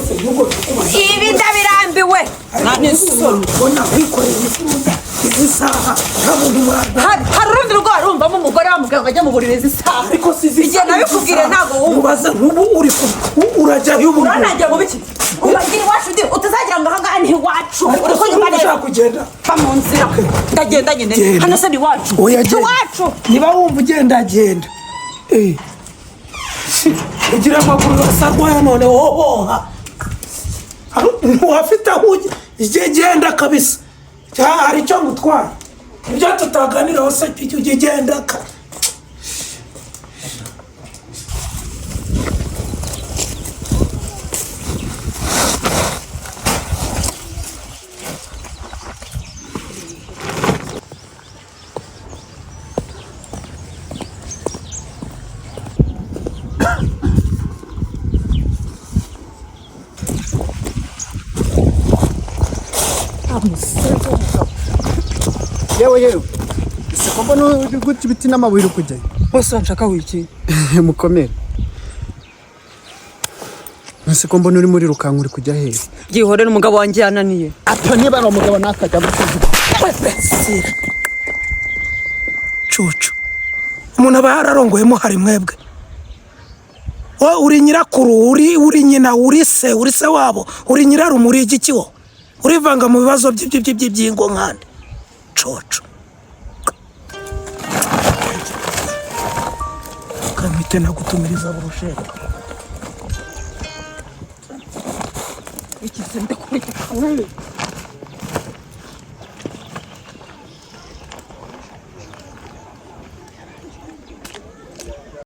Se nubwo tukubaza. Ibi ndabirambiwe, nta n'isoni. Ubona wikoreye imifurunda izi saha, nta muntu murarwana. Hari urundi rugo warumvamo umugore bamubwira ngo ajye mu buriri izi saha? Ariko si izi Igihe nabikubwiriye ntabwo wumva. Mubaze nk'ubu uri urajyayo ubu? Uranangira mu biki? Ubagira iwacu ndi, utazagira ngo ahangaha ni iwacu. Ariko Uri se kunyumva urumva neza? ushaka kugenda? Va mu nzira, ndagenda nyine. Genda. Hano se ni iwacu? Oya, genda. Iwacu. Niba wumva ugenda, genda. Ugira amaguru asarwaya none woboha ntiwafite aho ujya. Ijye genda kabisa. Hari icyo ngutwara ibyo tutaganiraho se? Ujye genda ka. Yewe yewe, ese ko mbona uri guca ibiti n'amabuye, uri kujyayo? Bose banshaka wiki. Mukomere. Ese ko mbona uri muri rukanka, uri kujya hehe? Byihorere, umugabo wanjye yananiye. Ata niba ari umugabo nakajya gucuza. Sira cucu, umuntu aba yararongoyemo. Hari mwebwe wowe uri nyirakuru, uri nyina, uri se, uri se wabo, uri nyirarume, uri igiki? Wo urivanga mu bibazo by'ingo nkande cucu. Kamite nagutumiriza burushete. Iki se ndakureka?